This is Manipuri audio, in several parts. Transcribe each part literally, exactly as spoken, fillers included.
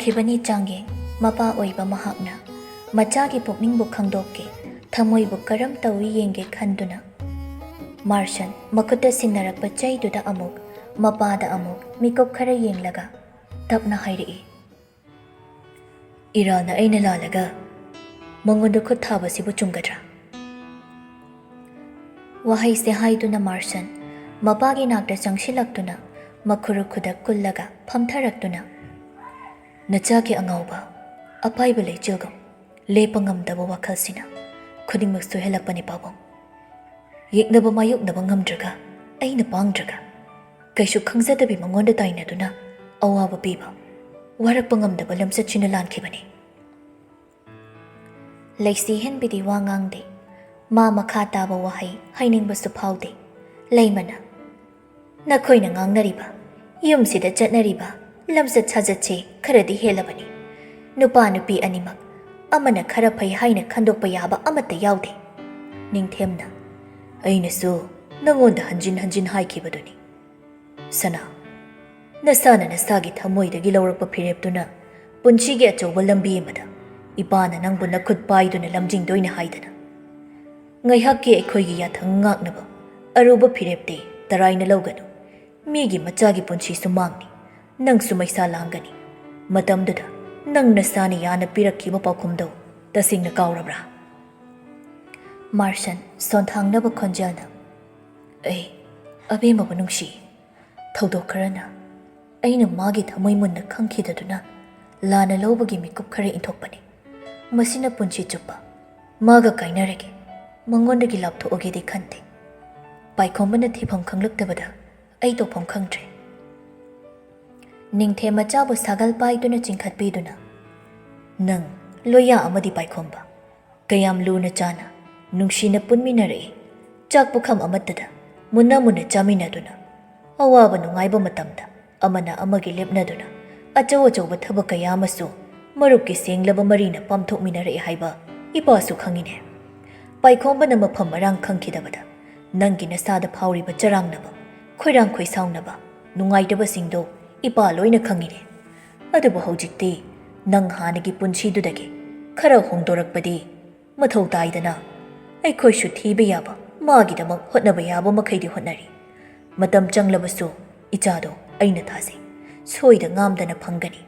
ꯈꯤꯕꯅꯤ ꯆꯥꯡꯌꯦꯡ꯫ ꯃꯄꯥ ꯑꯣꯏꯕ ꯃꯍꯥꯛꯅ ꯃꯆꯥꯒꯤ ꯄꯨꯛꯅꯤꯡꯕꯨ ꯈꯪꯗꯣꯛꯀꯦ, ꯊꯃꯣꯏꯕꯨ ꯀꯔꯝ ꯇꯧꯏ ꯌꯦꯡꯒꯦ ꯈꯟꯗꯨꯅ, ꯃꯥꯔꯁꯟ ꯃꯈꯨꯠꯇ ꯁꯤꯟꯅꯔꯛꯄ ꯆꯩꯗꯨꯗ ꯑꯃꯨꯛ, ꯃꯄꯥꯗ ꯑꯃꯨꯛ ꯃꯤꯀꯨꯞ ꯈꯔ ꯌꯦꯡꯂꯒ ꯇꯞꯅ ꯍꯥꯏꯔꯛꯏ, "ꯏꯔꯥꯅ ꯑꯩꯅ ꯂꯥꯜꯂꯒ ꯃꯉꯣꯟꯗ ꯈꯨꯠ ꯊꯥꯕꯁꯤꯕꯨ ꯆꯨꯝꯒꯗ꯭ꯔꯥ?" ꯋꯥꯍꯩꯁꯦ ꯍꯥꯏꯗꯨꯅ ꯃꯥꯔꯁꯟ ꯃꯄꯥꯒꯤ ꯅꯥꯛꯇ ꯆꯪꯁꯤꯜꯂꯛꯇꯨꯅ, ꯃꯈꯨꯔꯨ ꯈꯨꯗꯛ ꯀꯨꯜꯂꯒ ꯐꯝꯊꯔꯛꯇꯨꯅ, "ꯅꯆꯥꯒꯤ ꯑꯉꯥꯎꯕ, ꯑꯄꯥꯏꯕ ꯂꯩꯆꯤꯜꯒꯨꯝ ꯂꯦꯞꯄ ꯉꯝꯗꯕ ꯋꯥꯈꯜꯁꯤꯅ ꯈꯨꯗꯤꯡꯃꯛ ꯁꯣꯏꯍꯜꯂꯛꯄꯅꯤ ꯄꯥꯕꯨꯡ꯫ ꯌꯦꯛꯅꯕ ꯃꯥꯌꯣꯛꯅꯕ ꯉꯝꯗ꯭ꯔꯒ, ꯑꯩꯅ ꯄꯥꯡꯗ꯭ꯔꯒ, ꯀꯩꯁꯨ ꯈꯪꯖꯗꯕꯤ ꯃꯉꯣꯟꯗ ꯇꯥꯏꯅꯗꯨꯅ ꯑꯋꯥꯕ ꯄꯤꯕ, ꯋꯥꯔꯛꯄ ꯉꯝꯗꯕ ꯂꯝꯆꯠꯁꯤꯅ ꯂꯥꯟꯈꯤꯕꯅꯤ꯫" ꯂꯩꯁꯤ ꯍꯦꯟꯕꯤꯗꯤ ꯋꯥ ꯉꯥꯡꯗꯦ꯫ ꯃꯥ ꯃꯈꯥ ꯇꯥꯕ ꯋꯥꯍꯩ ꯍꯥꯏꯅꯤꯡꯕꯁꯨ ꯐꯥꯎꯗꯦ꯫ ꯂꯩꯃꯅ, "ꯅꯈꯣꯏꯅ ꯉꯥꯡꯅꯔꯤꯕ, ꯌꯨꯝꯁꯤꯗ ꯆꯠꯅꯔꯤꯕ ꯂꯝꯆꯠ ꯁꯥꯖꯠꯁꯦ ꯈꯔꯗꯤ ꯍꯦꯜꯂꯕꯅꯤ꯫ ꯅꯨꯄꯥ ꯅꯨꯄꯤ ꯑꯅꯤꯃꯛ ꯑꯃꯅ ꯈꯔ ꯐꯩ ꯍꯥꯏꯅ ꯈꯟꯗꯣꯛꯄ ꯌꯥꯕ ꯑꯃꯠꯇ ꯌꯥꯎꯗꯦ꯫" ꯅꯤꯡꯊꯦꯝꯅ, "ꯑꯩꯅꯁꯨ ꯅꯉꯣꯟꯗ ꯍꯟꯖꯤꯟ ꯍꯟꯖꯤꯟ ꯍꯥꯏꯈꯤꯕꯗꯨꯅꯤ꯫ ꯁꯅꯥ, ꯅꯁꯥꯅ ꯅꯁꯥꯒꯤ ꯊꯃꯣꯏꯗꯒꯤ ꯂꯧꯔꯛꯄ ꯐꯤꯔꯦꯞꯇꯨꯅ ꯄꯨꯟꯁꯤꯒꯤ ꯑꯆꯧꯕ ꯂꯝꯕꯤ ꯑꯃꯗ ꯏꯄꯥꯅ ꯅꯪꯕꯨ ꯅꯈꯨꯠ ꯄꯥꯏꯗꯨꯅ ꯂꯝꯖꯤꯡꯗꯣꯏꯅꯤ ꯍꯥꯏꯗꯅ꯫ ꯉꯥꯏꯍꯥꯛꯀꯤ ꯑꯩꯈꯣꯏꯒꯤ ꯌꯥꯊꯪ ꯉꯥꯛꯅꯕ ꯑꯔꯨꯕ ꯐꯤꯔꯦꯞꯇꯤ ꯇꯔꯥꯏꯅ ꯂꯧꯒꯅꯨ꯫ ꯃꯤꯒꯤ ꯃꯆꯥꯒꯤ ꯄꯨꯟꯁꯤꯁꯨ ꯃꯥꯡꯅꯤ, ꯅꯪꯁꯨ ꯃꯩꯁꯥ ꯂꯥꯡꯒꯅꯤ꯫ ꯃꯇꯝꯗꯨꯗ ꯅꯪ ꯅꯁꯥꯅ ꯌꯥꯅ ꯄꯤꯔꯛꯈꯤꯕ ꯄꯥꯎꯈꯨꯝꯗꯣ ꯇꯁꯦꯡꯅ ꯀꯥꯎꯔꯕ꯭ꯔꯥ?" ꯃꯥꯔꯁꯟ ꯁꯣꯟꯊꯥꯡꯅꯕ ꯈꯣꯟꯖꯦꯜꯅ, "ꯑꯩ ꯑꯕꯦꯝꯃꯕꯨ ꯅꯨꯡꯁꯤ꯫ ꯊꯧꯗꯣꯛ ꯈꯔꯅ ꯑꯩꯅ ꯃꯥꯒꯤ ꯊꯃꯣꯏ ꯃꯨꯟꯅ ꯈꯪꯈꯤꯗꯗꯨꯅ ꯂꯥꯟꯅ ꯂꯧꯕꯒꯤ ꯃꯤꯀꯨꯞ ꯈꯔ ꯏꯟꯊꯣꯛꯄꯅꯤ꯫ ꯃꯁꯤꯅ ꯄꯨꯟꯁꯤ ꯆꯨꯞꯄ ꯃꯥꯒ ꯀꯥꯏꯅꯔꯒꯦ, ꯃꯉꯣꯟꯗꯒꯤ ꯂꯥꯞꯊꯣꯛꯑꯒꯦꯗꯤ ꯈꯟꯗꯦ꯫ ꯄꯥꯏꯈꯣꯝꯕꯅ ꯊꯤꯐꯝ ꯈꯪꯂꯛꯇꯕꯗ ꯑꯩ ꯇꯧꯐꯝ ꯈꯪꯗ꯭ꯔꯦ꯫" ꯅꯤꯡꯊꯦꯝ ꯃꯆꯥꯕꯨ ꯁꯥꯒꯜ ꯄꯥꯏꯗꯨꯅ ꯆꯤꯡꯈꯠꯄꯤꯗꯨꯅ, "ꯅꯪ ꯂꯣꯏꯌꯥ ꯑꯃꯗꯤ ꯄꯥꯏꯈꯣꯝꯕ ꯀꯌꯥꯝ ꯂꯨꯅ ꯆꯥꯅ, ꯅꯨꯡꯁꯤꯅ ꯄꯨꯟꯃꯤꯟꯅꯔꯛꯏ꯫ ꯆꯥꯛ ꯄꯨꯈꯝ ꯑꯃꯠꯇꯗ ꯃꯨꯟꯅ ꯃꯨꯟꯅ ꯆꯥꯃꯤꯟꯅꯗꯨꯅ, ꯑꯋꯥꯕ ꯅꯨꯡꯉꯥꯏꯕ ꯃꯇꯝꯗ ꯑꯃꯅ ꯑꯃꯒꯤ ꯂꯦꯞꯅꯗꯨꯅ, ꯑꯆꯧ ꯑꯆꯧꯕ ꯊꯕꯛ ꯀꯌꯥ ꯑꯃꯁꯨ ꯃꯔꯨꯞꯀꯤ ꯁꯦꯡꯂꯕ ꯃꯔꯤꯅ ꯄꯥꯡꯊꯣꯛꯃꯤꯟꯅꯔꯛꯏ ꯍꯥꯏꯕ ꯏꯄꯥꯁꯨ ꯈꯪꯉꯤꯅꯦ꯫ ꯄꯥꯏꯈꯣꯝꯕꯅ ꯃꯐꯝ ꯃꯔꯥꯡ ꯈꯪꯈꯤꯗꯕꯗ ꯅꯪꯒꯤ ꯅꯁꯥꯗ ꯐꯥꯎꯔꯤꯕ ꯆꯔꯥꯡꯅꯕ, ꯈꯣꯏꯔꯥꯡ ꯈꯣꯏꯁꯥꯎꯅꯕ, ꯅꯨꯡꯉꯥꯏꯇꯕꯁꯤꯡꯗꯣ ꯏꯄꯥ ꯂꯣꯏꯅ ꯈꯪꯉꯤꯅꯦ꯫ ꯑꯗꯨꯕꯨ ꯍꯧꯖꯤꯛꯇꯤ ꯅꯪ ꯍꯥꯟꯅꯒꯤ ꯄꯨꯟꯁꯤꯗꯨꯗꯒꯤ ꯈꯔ ꯍꯣꯡꯗꯣꯔꯛꯄꯗꯤ ꯃꯊꯧ ꯇꯥꯏꯗꯅ꯫ ꯑꯩꯈꯣꯏꯁꯨ ꯊꯤꯕ ꯌꯥꯕ, ꯃꯥꯒꯤꯗꯃꯛ ꯍꯣꯠꯅꯕ ꯌꯥꯕ ꯃꯈꯩꯗꯤ ꯍꯣꯠꯅꯔꯤ꯫ ꯃꯇꯝ ꯆꯪꯂꯕꯁꯨ ꯏꯆꯥꯗꯣ ꯑꯩꯅ ꯊꯥꯖꯩ, ꯁꯣꯏꯗ ꯉꯥꯝꯗꯅ ꯐꯪꯒꯅꯤ꯫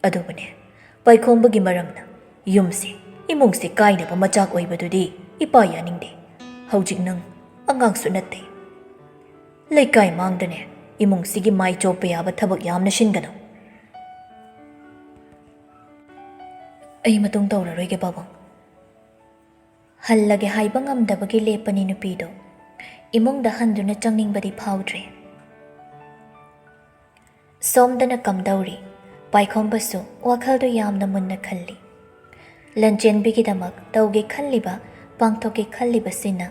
ꯑꯗꯨꯕꯨꯅꯦ, ꯄꯥꯏꯈꯣꯝꯕꯒꯤ ꯃꯔꯝꯅ ꯌꯨꯝꯁꯦ, ꯏꯃꯨꯡꯁꯦ ꯀꯥꯏꯅꯕ ꯃꯆꯥꯛ ꯑꯣꯏꯕꯗꯨꯗꯤ ꯏꯄꯥ ꯌꯥꯅꯤꯡꯗꯦ꯫ ꯍꯧꯖꯤꯛ ꯅꯪ ꯑꯉꯥꯡꯁꯨ ꯅꯠꯇꯦ꯫ ꯂꯩꯀꯥꯏ ꯃꯥꯡꯗꯅꯦ ꯏꯃꯨꯡꯁꯤꯒꯤ ꯃꯥꯏ ꯆꯣꯞꯄ ꯌꯥꯕ ꯊꯕꯛ ꯌꯥꯝꯅ ꯁꯤꯟꯒꯅꯨ꯫ ꯑꯩ ꯃꯇꯨꯡ ꯇꯧꯔꯔꯣꯏꯒꯦ, ꯄꯥꯕꯨꯡ꯫ ꯍꯜꯂꯒꯦ ꯍꯥꯏꯕ ꯉꯝꯗꯕꯒꯤ ꯂꯦꯞꯄꯅꯤ ꯅꯨꯄꯤꯗꯣ꯫ ꯏꯃꯨꯡꯗ ꯍꯟꯗꯨꯅ ꯆꯪꯅꯤꯡꯕꯗꯤ ꯐꯥꯎꯗ꯭ꯔꯦ꯫ ꯁꯣꯝꯗꯅ ꯀꯝꯗꯧꯔꯤ? ꯄꯥꯏꯈꯣꯝꯕꯁꯨ ꯋꯥꯈꯜꯗꯨ ꯌꯥꯝꯅ ꯃꯨꯟꯅ ꯈꯜꯂꯤ꯫ ꯂꯟꯆꯦꯟꯕꯤꯒꯤꯗꯃꯛ ꯇꯧꯒꯦ ꯈꯜꯂꯤꯕ, ꯄꯥꯡꯊꯣꯛꯀꯦ ꯈꯜꯂꯤꯕꯁꯤꯅ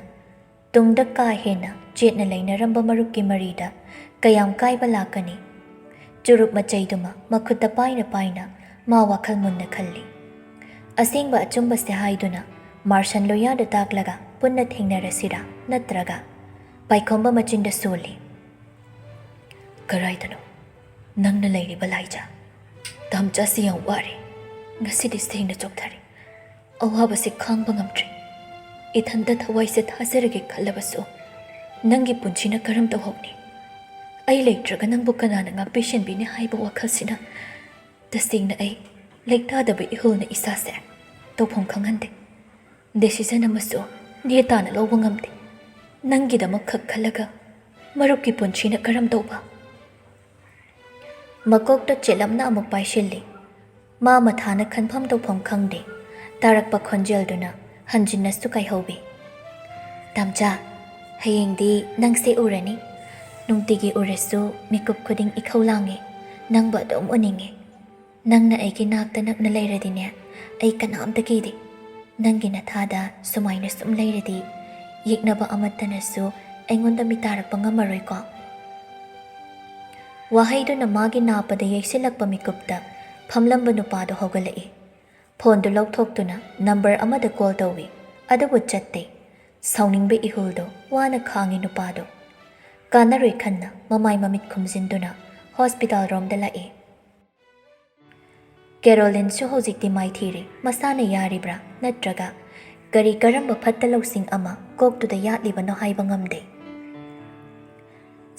ꯇꯨꯡꯗ ꯀꯥ ꯍꯦꯟꯅ ꯆꯦꯠꯅ ꯂꯩꯅꯔꯝꯕ ꯃꯔꯨꯞꯀꯤ ꯃꯔꯤꯗ ꯀꯌꯥꯝ ꯀꯥꯏꯕ ꯂꯥꯛꯀꯅꯤ? ꯆꯨꯔꯨꯞ ꯃꯆꯩꯗꯨꯃ ꯃꯈꯨꯠꯇ ꯄꯥꯏꯅ ꯄꯥꯏꯅ ꯃꯥ ꯋꯥꯈꯜ ꯃꯨꯟꯅ ꯈꯜꯂꯤ꯫ ꯑꯁꯦꯡꯕ ꯑꯆꯨꯝꯕꯁꯦ ꯍꯥꯏꯗꯨꯅ ꯃꯥꯔꯁꯟ ꯂꯣꯌꯥꯗ ꯇꯥꯛꯂꯒ ꯄꯨꯟꯅ ꯊꯦꯡꯅꯔꯁꯤꯔꯥ? ꯅꯠꯇ꯭ꯔꯒ? ꯄꯥꯏꯈꯣꯝꯕ ꯃꯆꯤꯟꯗ ꯁꯣꯜꯂꯤ꯫ ꯀꯔꯥꯏꯗꯅꯣ ꯅꯪꯅ ꯂꯩꯔꯤꯕ ꯂꯥꯏꯖꯥ? ꯇꯥꯝꯆꯥꯁꯤ ꯌꯥꯝ ꯋꯥꯔꯦ꯫ ꯉꯁꯤꯗꯤ ꯁꯦꯡꯅ ꯆꯣꯛꯊꯔꯦ꯫ ꯑꯋꯥꯕꯁꯤ ꯈꯥꯡꯕ ꯉꯝꯗ꯭ꯔꯦ꯫ ꯏꯊꯟꯇ ꯊꯋꯥꯏꯁꯦ ꯊꯥꯖꯔꯒꯦ ꯈꯜꯂꯕꯁꯨ ꯅꯪꯒꯤ ꯄꯨꯟꯁꯤꯅ ꯀꯔꯝ ꯇꯧꯍꯧꯅꯤ? ꯑꯩ ꯂꯩꯇ꯭ꯔꯒ ꯅꯪꯕꯨ ꯀꯅꯥꯅ ꯉꯥꯛꯄꯤ ꯁꯦꯟꯕꯤꯅꯤ ꯍꯥꯏꯕ ꯋꯥꯈꯜꯁꯤꯅ ꯇꯁꯦꯡꯅ ꯑꯩ ꯂꯩꯇꯥꯗꯕ ꯏꯍꯨꯜꯅ ꯏꯁꯥꯁꯦ ꯇꯧꯐꯝ ꯈꯪꯍꯟꯗꯦ꯫ ꯗꯤꯁꯤꯖꯟ ꯑꯃꯁꯨ ꯅꯦ ꯇꯥꯅ ꯂꯧꯕ ꯉꯝꯗꯦ꯫ ꯅꯪꯒꯤꯗꯃꯛ ꯈꯛ ꯈꯜꯂꯒ ꯃꯔꯨꯞꯀꯤ ꯄꯨꯟꯁꯤꯅ ꯀꯔꯝ ꯇꯧꯕ? ꯃꯀꯣꯛꯇ ꯆꯦꯠꯂꯞꯅ ꯑꯃꯨꯛ ꯄꯥꯏꯁꯤꯜꯂꯤ꯫ ꯃꯥ ꯃꯊꯥꯅ ꯈꯟꯐꯝ ꯇꯧꯐꯝ ꯈꯪꯗꯦ꯫ ꯇꯥꯔꯛꯄ ꯈꯣꯟꯖꯦꯜꯗꯨꯅ ꯍꯟꯖꯤꯟꯅꯁꯨ ꯀꯥꯏꯍꯧꯕꯤ꯫ ꯇꯥꯝꯆꯥ, ꯍꯌꯦꯡꯗꯤ ꯅꯪꯁꯦ ꯎꯔꯅꯤ꯫ ꯅꯨꯡꯇꯤꯒꯤ ꯎꯔꯁꯨ ꯃꯤꯀꯨꯞ ꯈꯨꯗꯤꯡ ꯏꯈꯧ ꯂꯥꯡꯉꯦ꯫ ꯅꯪꯕꯨ ꯑꯗꯨꯝ ꯎꯅꯤꯡꯉꯦ꯫ ꯅꯪꯅ ꯑꯩꯒꯤ ꯅꯥꯛꯇ ꯅꯛꯅ ꯂꯩꯔꯗꯤꯅꯦ, ꯑꯩ ꯀꯅꯥꯝꯇ ꯀꯤꯗꯦ꯫ ꯅꯪꯒꯤ ꯅꯊꯥꯗ ꯁꯨꯃꯥꯏꯅ ꯁꯨꯝ ꯂꯩꯔꯗꯤ ꯌꯦꯛꯅꯕ ꯑꯃꯠꯇꯅꯁꯨ ꯑꯩꯉꯣꯟꯗ ꯃꯤꯇꯥꯔꯛꯄ ꯉꯝꯃꯔꯣꯏꯀꯣ꯫ ꯋꯥꯍꯩꯗꯨꯅ ꯃꯥꯒꯤ ꯅꯥꯄꯗ ꯌꯩꯁꯤꯜꯂꯛꯄ ꯃꯤꯀꯨꯞꯇ ꯐꯝꯂꯝꯕ ꯅꯨꯄꯥꯗꯨ ꯍꯧꯒꯠꯂꯛꯏ꯫ ꯐꯣꯟꯗꯨ ꯂꯧꯊꯣꯛꯇꯨꯅ ꯅꯝꯕꯔ ꯑꯃꯗ ꯀꯣꯜ ꯇꯧꯏ, ꯑꯗꯨꯕꯨ ꯆꯠꯇꯦ꯫ ꯁꯥꯎꯅꯤꯡꯕ ꯏꯍꯨꯜꯗꯨ ꯋꯥꯅ ꯈꯥꯡꯏ ꯅꯨꯄꯥꯗꯨ꯫ ꯀꯥꯟꯅꯔꯣꯏ ꯈꯟꯅ ꯃꯃꯥꯏ ꯃꯃꯤꯠ ꯈꯨꯝꯖꯤꯟꯗꯨꯅ ꯍꯣꯁꯄꯤꯇꯥꯜ ꯔꯣꯝꯗ ꯂꯥꯛꯏ꯫ ꯀꯦꯔꯣꯂꯤꯟꯁꯨ ꯍꯧꯖꯤꯛꯇꯤ ꯃꯥꯏꯊꯤꯔꯦ꯫ ꯃꯁꯥꯅ ꯌꯥꯔꯤꯕ꯭ꯔꯥ ꯅꯠꯇ꯭ꯔꯒ ꯀꯔꯤ ꯀꯔꯝꯕ ꯐꯠꯇ ꯂꯧꯁꯤꯡ ꯑꯃ ꯀꯣꯛꯇꯨꯗ ꯌꯥꯠꯂꯤꯕꯅꯣ ꯍꯥꯏꯕ ꯉꯝꯗꯦ꯫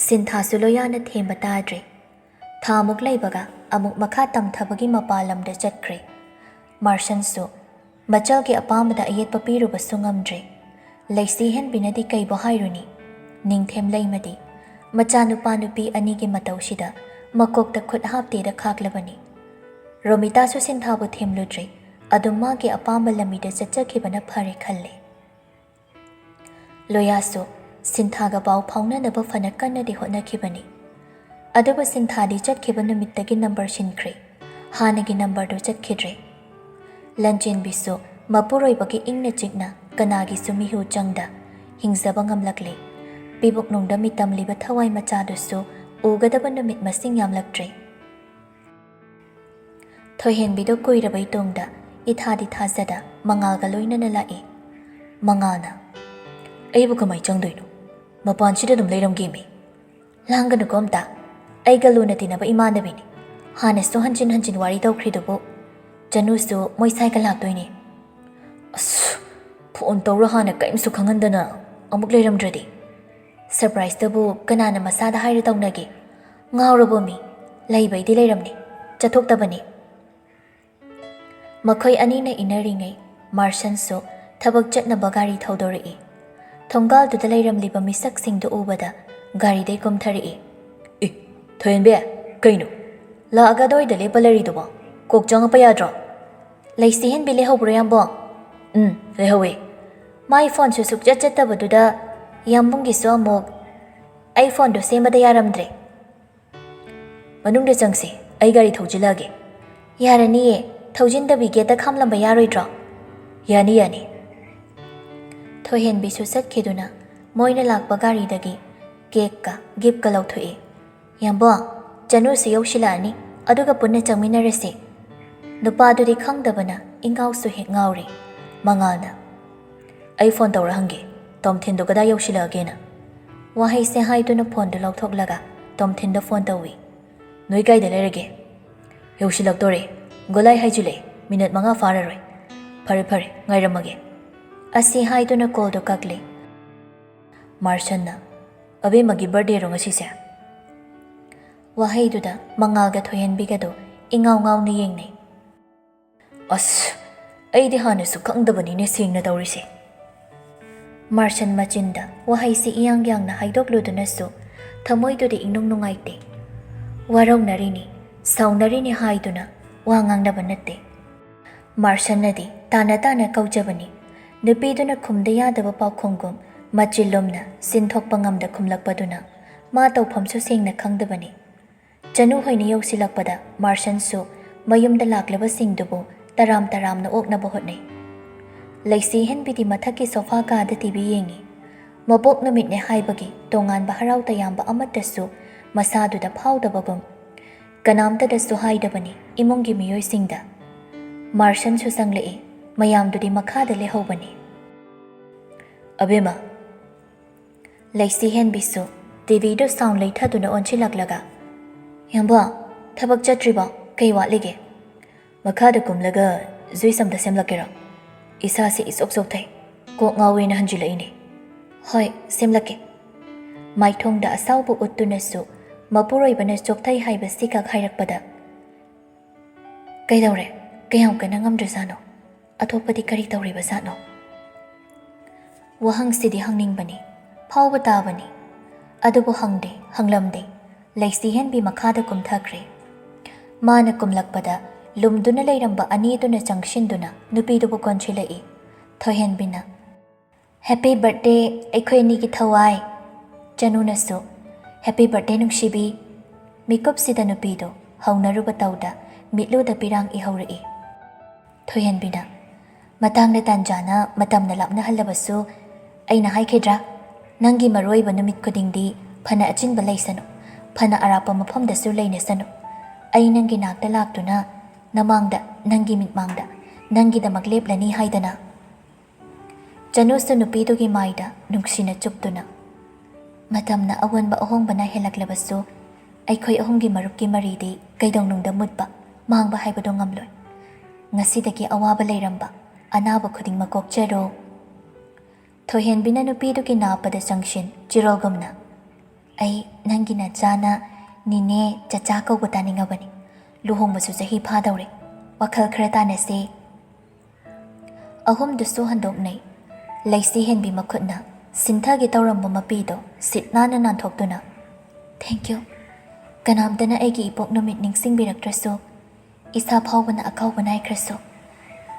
ꯁꯤꯟꯊꯥꯁꯨ ꯂꯣꯌꯥꯅ ꯊꯦꯝꯕ ꯇꯥꯗ꯭ꯔꯦ꯫ ꯊꯥꯃꯨꯛ ꯂꯩꯕꯒ ꯑꯃꯨꯛ ꯃꯈꯥ ꯇꯝꯊꯕꯒꯤ ꯃꯄꯥꯟ ꯂꯝꯗ ꯆꯠꯈ꯭ꯔꯦ꯫ ꯃꯥꯔꯁꯟꯁꯨ ꯃꯆꯜꯒꯤ ꯑꯄꯥꯝꯕꯗ ꯑꯌꯦꯠꯄ ꯄꯤꯔꯨꯕꯁꯨ ꯉꯝꯗ꯭ꯔꯦ꯫ ꯂꯩꯁꯤ ꯍꯦꯟꯕꯤꯅꯗꯤ ꯀꯩꯕꯨ ꯍꯥꯏꯔꯨꯅꯤ? ꯅꯤꯡꯊꯦꯝ ꯂꯩꯃꯗꯤ ꯃꯆꯥꯅꯨꯄꯥ ꯅꯨꯄꯤ ꯑꯅꯤꯒꯤ ꯃꯇꯧꯁꯤꯗ ꯃꯀꯣꯛꯇ ꯈꯨꯠ ꯍꯥꯞꯇꯦꯗ ꯈꯥꯛꯂꯕꯅꯤ꯫ ꯔꯣꯃꯤꯇꯥꯁꯨ ꯁꯤꯟꯊꯥꯕꯨ ꯊꯦꯝꯂꯨꯗ꯭ꯔꯦ꯫ ꯑꯗꯨꯝ ꯃꯥꯒꯤ ꯑꯄꯥꯝꯕ ꯂꯝꯕꯤꯗ ꯆꯠꯆꯈꯤꯕꯅ ꯐꯔꯦ ꯈꯜꯂꯦ꯫ ꯂꯣꯌꯥꯁꯨ ꯁꯤꯟꯊꯥꯒ ꯄꯥꯎ ꯐꯥꯎꯅꯅꯕ ꯐꯅ ꯀꯟꯅꯗꯤ ꯍꯣꯠꯅꯈꯤꯕꯅꯤ꯫ ꯑꯗꯨꯕꯨ ꯁꯤꯟꯊꯥꯗꯤ ꯆꯠꯈꯤꯕ ꯅꯨꯃꯤꯠꯇꯒꯤ ꯅꯝꯕꯔ ꯁꯤꯟꯈ꯭ꯔꯦ꯫ ꯍꯥꯟꯅꯒꯤ ꯅꯝꯕꯔꯗꯨ ꯆꯠꯈꯤꯗ꯭ꯔꯦ꯫ ꯂꯟꯆꯦꯟꯕꯤꯁꯨ ꯃꯄꯨꯔꯣꯏꯕꯒꯤ ꯏꯪꯅ ꯆꯤꯛꯅ ꯀꯅꯥꯒꯤꯁꯨ ꯃꯤꯍꯨ ꯆꯪꯗ ꯍꯤꯡꯖꯕ ꯉꯝꯂꯛꯂꯦ꯫ ꯄꯤꯕꯨꯛꯅꯨꯡꯗ ꯃꯤꯇꯝꯂꯤꯕ ꯊꯋꯥꯏ ꯃꯆꯥꯗꯨꯁꯨ ꯎꯒꯗꯕ ꯅꯨꯃꯤꯠ ꯃꯁꯤꯡ ꯌꯥꯝꯂꯛꯇ꯭ꯔꯦ꯫ ꯊꯣꯏꯍꯦꯟꯕꯤꯗꯣ ꯀꯨꯏꯔꯕꯩ ꯇꯨꯡꯗ ꯏꯊꯥꯗꯤ ꯊꯥꯖꯗ ꯃꯉꯥꯜꯒ ꯂꯣꯏꯅꯅ ꯂꯥꯛꯏ꯫ ꯃꯉꯥꯜꯅ, "ꯑꯩꯕꯨ ꯀꯃꯥꯏ ꯆꯪꯗꯣꯏꯅꯣ? ꯃꯄꯥꯟꯁꯤꯗ ꯑꯗꯨꯝ ꯂꯩꯔꯝꯒꯦꯃꯤ꯫ ꯂꯥꯡꯒꯅꯨꯀꯣ ꯑꯝꯇ꯫ ꯑꯩꯒ ꯂꯨꯅ ꯇꯤꯟꯅꯕ ꯏꯃꯥꯟꯅꯕꯤꯅꯤ꯫ ꯍꯥꯟꯅꯁꯨ ꯍꯟꯖꯤꯟ ꯍꯟꯖꯤꯟ ꯋꯥꯔꯤ ꯇꯧꯈ꯭ꯔꯤꯗꯨꯕꯨ꯫ ꯆꯅꯨꯁꯨ ꯃꯣꯏ ꯁꯥꯏꯒ ꯂꯥꯛꯇꯣꯏꯅꯤ꯫" "ꯑꯁ, ꯐꯣꯟ ꯇꯧꯔ ꯍꯥꯟꯅ ꯀꯔꯤꯝꯁꯨ ꯈꯪꯍꯟꯗꯅ ꯑꯃꯨꯛ ꯂꯩꯔꯝꯗ꯭ꯔꯗꯤ?" ꯁꯔꯄ꯭ꯔꯥꯏꯖꯇꯕꯨ ꯀꯅꯥꯅ ꯃꯁꯥꯗ ꯍꯥꯏꯔ ꯇꯧꯅꯒꯦ? ꯉꯥꯎꯔꯕꯣ ꯃꯤ? ꯂꯩꯕꯩꯗꯤ ꯂꯩꯔꯝꯅꯤ, ꯆꯠꯊꯣꯛꯇꯕꯅꯤ꯫ ꯃꯈꯣꯏ ꯑꯅꯤꯅ ꯏꯟꯅꯔꯤꯉꯩ ꯃꯥꯔꯁꯟꯁꯨ ꯊꯕꯛ ꯆꯠꯅꯕ ꯒꯥꯔꯤ ꯊꯧꯗꯣꯔꯛꯏ꯫ ꯊꯣꯡꯒꯥꯜꯗꯨꯗ ꯂꯩꯔꯝꯂꯤꯕ ꯃꯤꯁꯛꯁꯤꯡꯗꯨ ꯎꯕꯗ ꯒꯥꯔꯤꯗꯩ ꯀꯨꯝꯊꯔꯛꯏ꯫ "ꯑꯦ, ꯊꯣꯏꯍꯦꯟꯕꯤ, ꯀꯩꯅꯣ? ꯂꯥꯛꯑꯒ ꯑꯗꯨꯋꯥꯏꯗ ꯂꯦꯞꯄ ꯂꯩꯔꯤꯗꯨꯕꯣ? ꯀꯣꯛ ꯆꯪꯉꯛꯄ ꯌꯥꯗ꯭ꯔꯣ?" "ꯂꯩꯁꯤ ꯍꯦꯟꯕꯤ ꯂꯩꯍꯧꯕ꯭ꯔꯣ, ꯌꯥꯝꯕꯣ?" "ꯎꯝ, ꯂꯩꯍꯧꯋꯦ꯫ ꯃꯥꯏ ꯐꯣꯟꯁꯨ ꯁꯨꯛꯆꯠ ꯆꯠꯇꯕꯗꯨꯗ ꯌꯥꯝꯕꯨꯡꯒꯤꯁꯨ ꯑꯃꯨꯛ꯫ ꯑꯩ ꯐꯣꯟꯗꯣ ꯁꯦꯝꯕꯗ ꯌꯥꯔꯝꯗ꯭ꯔꯦ꯫" "ꯃꯅꯨꯡꯗ ꯆꯪꯁꯤ, ꯑꯩ ꯒꯥꯔꯤ ꯊꯧꯖꯤꯜꯂꯛꯑꯒꯦ꯫" "ꯌꯥꯔꯅꯤꯌꯦ, ꯊꯧꯖꯤꯟꯗꯕꯤ ꯒꯦꯠꯇ ꯈꯥꯝꯂꯝꯕ ꯌꯥꯔꯣꯏꯗ꯭ꯔꯣ?" "ꯌꯥꯅꯤ, ꯌꯥꯅꯤ꯫" ꯊꯣꯏꯍꯦꯟꯕꯤꯁꯨ ꯆꯠꯈꯤꯗꯨꯅ ꯃꯣꯏꯅ ꯂꯥꯛꯄ ꯒꯥꯔꯤꯗꯒꯤ ꯀꯦꯛꯀ ꯒꯤꯞꯀ ꯂꯧꯊꯣꯛꯏ꯫ "ꯌꯥꯝꯕꯣ, ꯆꯅꯨꯁꯨ ꯌꯧꯁꯤꯜꯂꯛꯑꯅꯤ, ꯑꯗꯨꯒ ꯄꯨꯟꯅ ꯆꯪꯃꯤꯟꯅꯔꯁꯤ꯫" ꯅꯨꯄꯥꯗꯨꯗꯤ ꯈꯪꯗꯕꯅ ꯏꯉꯥꯎꯁꯨ ꯍꯦꯛ ꯉꯥꯎꯔꯤ꯫ ꯃꯉꯥꯜꯅ, "ꯑꯩ ꯐꯣꯟ ꯇꯧꯔ ꯍꯪꯒꯦ, ꯇꯣꯝꯊꯤꯟꯗꯣ ꯀꯗꯥꯏ ꯌꯧꯁꯤꯜꯂꯛꯑꯒꯦꯅ?" ꯋꯥꯍꯩꯁꯦ ꯍꯥꯏꯗꯨꯅ ꯐꯣꯟꯗꯨ ꯂꯧꯊꯣꯛꯂꯒ ꯇꯣꯝꯊꯤꯟꯗ ꯐꯣꯟ ꯇꯧꯏ꯫ "ꯅꯣꯏ ꯀꯥꯏꯗ ꯂꯩꯔꯒꯦ?" "ꯌꯧꯁꯤꯜꯂꯛꯇꯣꯔꯦ, "ꯒꯣꯂꯥꯏ ꯍꯥꯏꯖꯤꯜꯂꯛꯑꯦ, ꯃꯤꯅꯠ ꯃꯉꯥ ꯐꯥꯔꯔꯣꯏ꯫ ꯐꯔꯦ ꯐꯔꯦ, ꯉꯥꯏꯔꯝꯃꯒꯦ"꯫ ꯑꯁꯤ ꯍꯥꯏꯗꯨꯅ ꯀꯣꯜꯗꯣ ꯀꯛꯂꯦ꯫ ꯃꯥꯔꯁꯟꯅ, "ꯑꯕꯦꯝꯃꯒꯤ ꯕꯥꯔꯗꯦꯔꯣ ꯉꯁꯤꯁꯦ?" ꯋꯥꯍꯩꯗꯨꯗ ꯃꯉꯥꯜꯒ ꯊꯣꯏꯍꯟꯕꯤꯒꯗꯣ ꯏꯉꯥꯎ ꯉꯥꯎꯅ ꯌꯦꯡꯅꯩ꯫ "ꯑꯁ, ꯑꯩꯗꯤ ꯍꯥꯟꯅꯁꯨ ꯈꯪꯗꯕꯅꯤꯅꯦ ꯁꯦꯡꯅ ꯇꯧꯔꯤꯁꯦ"꯫ ꯃꯥꯔꯁꯟ ꯃꯆꯤꯟꯗ ꯋꯥꯍꯩꯁꯤ ꯏꯌꯥꯡ ꯌꯥꯡꯅ ꯍꯥꯏꯗꯣꯛꯂꯨꯗꯨꯅꯁꯨ ꯊꯃꯣꯏꯗꯨꯗꯤ ꯏꯅꯨꯡ ꯅꯨꯡꯉꯥꯏꯇꯦ꯫ ꯋꯥꯔꯧꯅꯔꯤꯅꯤ, ꯁꯥꯎꯅꯔꯤꯅꯤ ꯍꯥꯏꯗꯨꯅ ꯋꯥ ꯉꯥꯡꯅꯕ ꯅꯠꯇꯦ꯫ ꯃꯥꯔꯁꯟꯅꯗꯤ ꯇꯥꯅ ꯇꯥꯅ ꯀꯧꯖꯕꯅꯤ꯫ ꯅꯨꯄꯤꯗꯨꯅ ꯈꯨꯝꯗ ꯌꯥꯗꯕ ꯄꯥꯎꯈꯨꯝꯒꯨꯝ ꯃꯆꯤꯜ ꯂꯨꯝꯅ ꯆꯤꯟꯊꯣꯛꯄ ꯉꯝꯗ ꯈꯨꯝꯂꯛꯄꯗꯨꯅ ꯃꯥ ꯇꯧꯐꯝꯁꯨ ꯁꯦꯡꯅ ꯈꯪꯗꯕꯅꯤ꯫ ꯆꯅꯨ ꯍꯣꯏꯅ ꯌꯧꯁꯤꯜꯂꯛꯄꯗ ꯃꯥꯔꯁꯟꯁꯨ ꯃꯌꯨꯝꯗ ꯂꯥꯛꯂꯕꯁꯤꯡꯗꯨꯕꯨ ꯇꯔꯥꯝ ꯇꯔꯥꯝꯅ ꯑꯣꯛꯅꯕ ꯍꯣꯠꯅꯩ꯫ ꯂꯩꯁꯤ ꯍꯦꯟꯕꯤꯗꯤ ꯃꯊꯛꯀꯤ ꯁꯣꯐꯥ ꯀꯥꯗ ꯇꯤ ꯚꯤ ꯌꯦꯡꯉꯤ꯫ ꯃꯄꯣꯛ ꯅꯨꯃꯤꯠꯅꯦ ꯍꯥꯏꯕꯒꯤ ꯇꯣꯉꯥꯟꯕ ꯍꯔꯥꯎ ꯇꯌꯥꯝꯕ ꯑꯃꯠꯇꯁꯨ ꯃꯁꯥꯗꯨꯗ ꯐꯥꯎꯗꯕꯒꯨꯝ꯫ ꯀꯅꯥꯝꯇꯗꯁꯨ ꯍꯥꯏꯗꯕꯅꯤ ꯏꯃꯨꯡꯒꯤ ꯃꯤꯑꯣꯏꯁꯤꯡꯗ꯫ ꯃꯥꯔꯁꯟꯁꯨ ꯆꯪꯂꯛꯏ꯫ ꯃꯌꯥꯝꯗꯨꯗꯤ ꯃꯈꯥꯗ ꯂꯩꯍꯧꯕꯅꯤ꯫ "ꯑꯕꯦꯝꯃ"꯫ ꯂꯩꯁꯤ ꯍꯦꯟꯕꯤꯁꯨ ꯇꯤ ꯚꯤꯗꯨ ꯁꯥꯎꯟ ꯂꯩꯊꯗꯨꯅ ꯑꯣꯟꯁꯤꯜꯂꯛꯂꯒ, "ꯌꯥꯝꯕ, ꯊꯕꯛ ꯆꯠꯇ꯭ꯔꯤꯕꯣ? ꯀꯩ ꯋꯥꯠꯂꯤꯒꯦ?" "ꯃꯈꯥꯗ ꯀꯨꯝꯂꯒ ꯖꯨꯏꯁ ꯑꯝꯇ ꯁꯦꯝꯂꯛꯀꯦꯔꯣ? ꯏꯁꯥꯁꯦ ꯏꯆꯣꯛ ꯆꯣꯛꯊꯩ꯫ ꯀꯣꯛ ꯉꯥꯎꯋꯦꯅ ꯍꯟꯖꯤꯜꯂꯛꯏꯅꯦ"꯫ "ꯍꯣꯏ, ꯁꯦꯝꯂꯛꯀꯦ"꯫ ꯃꯥꯏꯊꯣꯡꯗ ꯑꯁꯥꯎꯕ ꯎꯠꯇꯨꯅꯁꯨ ꯃꯄꯨꯔꯣꯏꯕꯅ ꯆꯣꯛꯊꯩ ꯍꯥꯏꯕꯁꯤꯈꯛ ꯍꯥꯏꯔꯛꯄꯗ, "ꯀꯩꯗꯧꯔꯦ? ꯀꯌꯥꯝ ꯀꯟꯅ ꯉꯝꯗ꯭ꯔꯖꯥꯠꯅꯣ? ꯑꯇꯣꯞꯄꯗꯤ ꯀꯔꯤ ꯇꯧꯔꯤꯕꯖꯥꯠꯅꯣ?" ꯋꯥꯍꯪꯁꯤꯗꯤ ꯍꯪꯅꯤꯡꯕꯅꯤ, ꯐꯥꯎꯕ ꯇꯥꯕꯅꯤ꯫ ꯑꯗꯨꯕꯨ ꯍꯪꯗꯦ, ꯍꯪꯂꯝꯗꯦ꯫ ꯂꯩꯁꯤ ꯍꯦꯟꯕꯤ ꯃꯈꯥꯗ ꯀꯨꯝꯊꯈ꯭ꯔꯦ꯫ ꯃꯥꯅ ꯀꯨꯝꯂꯛꯄꯗ ꯂꯨꯝꯗꯨꯅ ꯂꯩꯔꯝꯕ ꯑꯅꯤꯗꯨꯅ ꯆꯪꯁꯤꯟꯗꯨꯅ ꯅꯨꯄꯤꯗꯨꯕꯨ ꯀꯣꯟꯁꯤꯜꯂꯛꯏ꯫ ꯊꯣꯏꯍꯦꯟꯕꯤꯅ, "ꯍꯦꯄꯤ ꯕꯔꯠꯗꯦ ꯑꯩꯈꯣꯏ ꯑꯅꯤꯒꯤ ꯊꯋꯥꯏ"꯫ ꯆꯅꯨꯅꯁꯨ, "ꯍꯦꯄꯤ ꯕꯔꯠꯗꯦ ꯅꯨꯡꯁꯤꯕꯤ"꯫ ꯃꯤꯀꯨꯞꯁꯤꯗ ꯅꯨꯄꯤꯗꯨ ꯍꯧꯅꯔꯨꯕ ꯇꯧꯗ ꯃꯤꯠꯂꯨꯗ ꯄꯤꯔꯥꯡ ꯏꯍꯧꯔꯛꯏ꯫ ꯊꯣꯏꯍꯦꯟꯕꯤꯅ, "ꯃꯇꯥꯡꯅ ꯇꯥꯟꯖꯥꯅ ꯃꯇꯝꯅ ꯂꯥꯞꯅꯍꯜꯂꯕꯁꯨ, ꯑꯩꯅ ꯍꯥꯏꯈꯤꯗ꯭ꯔꯥ? ꯅꯪꯒꯤ ꯃꯔꯨꯑꯣꯏꯕ ꯅꯨꯃꯤꯠ ꯈꯨꯗꯤꯡꯗꯤ ꯐꯅ ꯑꯆꯤꯟꯕ ꯂꯩꯁꯅꯨ, ꯐꯅ ꯑꯔꯥꯞꯄ ꯃꯐꯝꯗꯁꯨ ꯂꯩꯅꯁꯅꯨ꯫ ꯑꯩ ꯅꯪꯒꯤ ꯅꯥꯛꯇ ꯂꯥꯛꯇꯨꯅ ꯅꯃꯥꯡꯗ, ꯅꯪꯒꯤ ꯃꯤꯠꯃꯥꯡꯗ, ꯅꯪꯒꯤꯗꯃꯛ ꯂꯦꯞꯂꯅꯤ ꯍꯥꯏꯗꯅ"꯫ ꯆꯅꯨꯁꯨ ꯅꯨꯄꯤꯗꯨꯒꯤ ꯃꯥꯏꯗ ꯅꯨꯡꯁꯤꯅ ꯆꯨꯞꯇꯨꯅ, "ꯃꯇꯝꯅ ꯑꯑꯣꯟꯕ ꯑꯍꯣꯡꯕ ꯅꯥꯏꯍꯜꯂꯛꯂꯕꯁꯨ, ꯑꯩꯈꯣꯏ ꯑꯍꯨꯝꯒꯤ ꯃꯔꯨꯞꯀꯤ ꯃꯔꯤꯗꯤ ꯀꯩꯗꯧꯅꯨꯡꯗ ꯃꯨꯠꯄ, ꯃꯥꯡꯕ ꯍꯥꯏꯕꯗꯣ ꯉꯝꯂꯣꯏ꯫ ꯉꯁꯤꯗꯒꯤ ꯑꯋꯥꯕ ꯂꯩꯔꯝꯕ, ꯑꯅꯥꯕ ꯈꯨꯗꯤꯡꯃꯛ ꯀꯣꯛꯆꯔꯣ꯫ ꯊꯣꯏꯍꯦꯟꯕꯤꯅ ꯅꯨꯄꯤꯗꯨꯒꯤ ꯅꯥꯞꯄꯗ ꯆꯪꯁꯤꯟ ꯆꯤꯔꯣꯜꯒꯨꯝꯅ, "ꯑꯩ ꯅꯪꯒꯤ ꯅꯆꯥꯅ ꯅꯤꯅꯦ ꯆꯆꯥ ꯀꯧꯕ ꯇꯥꯅꯤꯡꯉꯕꯅꯤ꯫ ꯂꯨꯍꯣꯡꯕꯁꯨ ꯆꯍꯤ ꯐꯥꯗꯧꯔꯦ꯫ ꯋꯥꯈꯜ ꯈꯔ ꯇꯥꯅꯁꯦ꯫" ꯑꯍꯨꯝꯗꯨꯁꯨ ꯍꯟꯗꯣꯛꯅꯩ꯫ ꯂꯩꯁꯤ ꯍꯦꯟꯕꯤ ꯃꯈꯨꯠꯅ ꯁꯤꯟꯊꯒꯦ ꯇꯧꯔꯝꯕ ꯃꯄꯤꯗꯣ ꯁꯤꯠ ꯅꯥꯟꯅ ꯅꯥꯟꯊꯣꯛꯇꯨꯅ, "Thank you꯫ ꯀꯅꯥꯝꯇꯅ ꯑꯩꯒꯤ ꯏꯄꯣꯛ ꯅꯨꯃꯤꯠ ꯅꯤꯡꯁꯤꯡꯕꯤꯔꯛꯇ꯭ꯔꯁꯨ, ꯏꯁꯥ ꯐꯥꯎꯕꯅ ꯑꯀꯥꯎꯕ ꯅꯥꯏꯈ꯭ꯔꯁꯨ,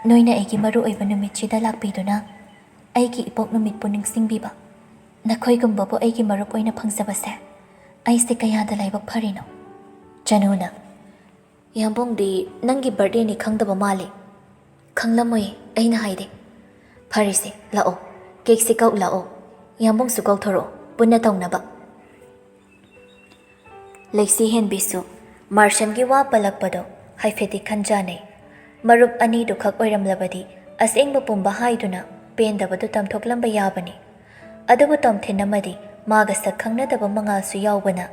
ꯅꯣꯏꯅ ꯑꯩꯒꯤ ꯃꯔꯨ ꯑꯣꯏꯕ ꯅꯨꯃꯤꯠꯁꯤꯗ ꯂꯥꯛꯄꯤꯗꯨꯅ ꯑꯩꯒꯤ ꯏꯄꯣꯛ ꯅꯨꯃꯤꯠꯄꯨ ꯅꯤꯡꯁꯤꯡꯕꯤꯕ, ꯅꯈꯣꯏꯒꯨꯝꯕꯕꯨ ꯑꯩꯒꯤ ꯃꯔꯨꯞ ꯑꯣꯏꯅ ꯐꯪꯖꯕꯁꯦ ꯑꯩꯁꯦ ꯀꯌꯥꯗ ꯂꯥꯏꯕꯛ ꯐꯔꯤꯅꯣ꯫" ꯆꯅꯨꯅ, "ꯏꯌꯥꯝꯕꯨꯡꯗꯤ ꯅꯪꯒꯤ birthdayꯅꯤ ꯈꯪꯗꯕ ꯃꯥꯜꯂꯤ꯫" "ꯈꯪꯂꯝꯃꯣꯏ, ꯑꯩꯅ ꯍꯥꯏꯗꯦ꯫" "ꯐꯔꯦꯁꯦ, ꯂꯥꯛꯑꯣ, cakeꯁꯦ ꯀꯛꯎ ꯂꯥꯛꯑꯣ꯫ ꯏꯌꯥꯝꯕꯨꯡꯁꯨ ꯀꯧꯊꯣꯔꯛꯑꯣ, ꯄꯨꯟꯅ ꯇꯧꯅꯕ꯫" ꯂꯩꯁꯤ ꯍꯦꯟꯕꯤꯁꯨ ꯃꯥꯔꯁꯟꯒꯤ ꯋꯥ ꯄꯜꯂꯛꯄꯗꯣ ꯍꯥꯏꯐꯦꯠꯇꯤ ꯈꯟꯖꯥꯅꯩ꯫ ꯃꯔꯨꯞ ꯑꯅꯤꯗꯨ ꯈꯛ ꯑꯣꯏꯔꯝꯂꯕꯗꯤ ꯑꯁꯦꯡꯕ ꯄꯨꯝꯕ ꯍꯥꯏꯗꯨꯅ ꯄꯦꯟꯗꯕꯗꯨ ꯇꯝꯊꯣꯛꯂꯝꯕ ꯌꯥꯕꯅꯤ꯫ ꯑꯗꯨꯕꯨ ꯇꯣꯝꯊꯤꯟ ꯑꯃꯗꯤ ꯃꯥꯒ ꯁꯛ ꯈꯪꯅꯗꯕ ꯃꯉꯥꯜꯁꯨ ꯌꯥꯎꯕꯅ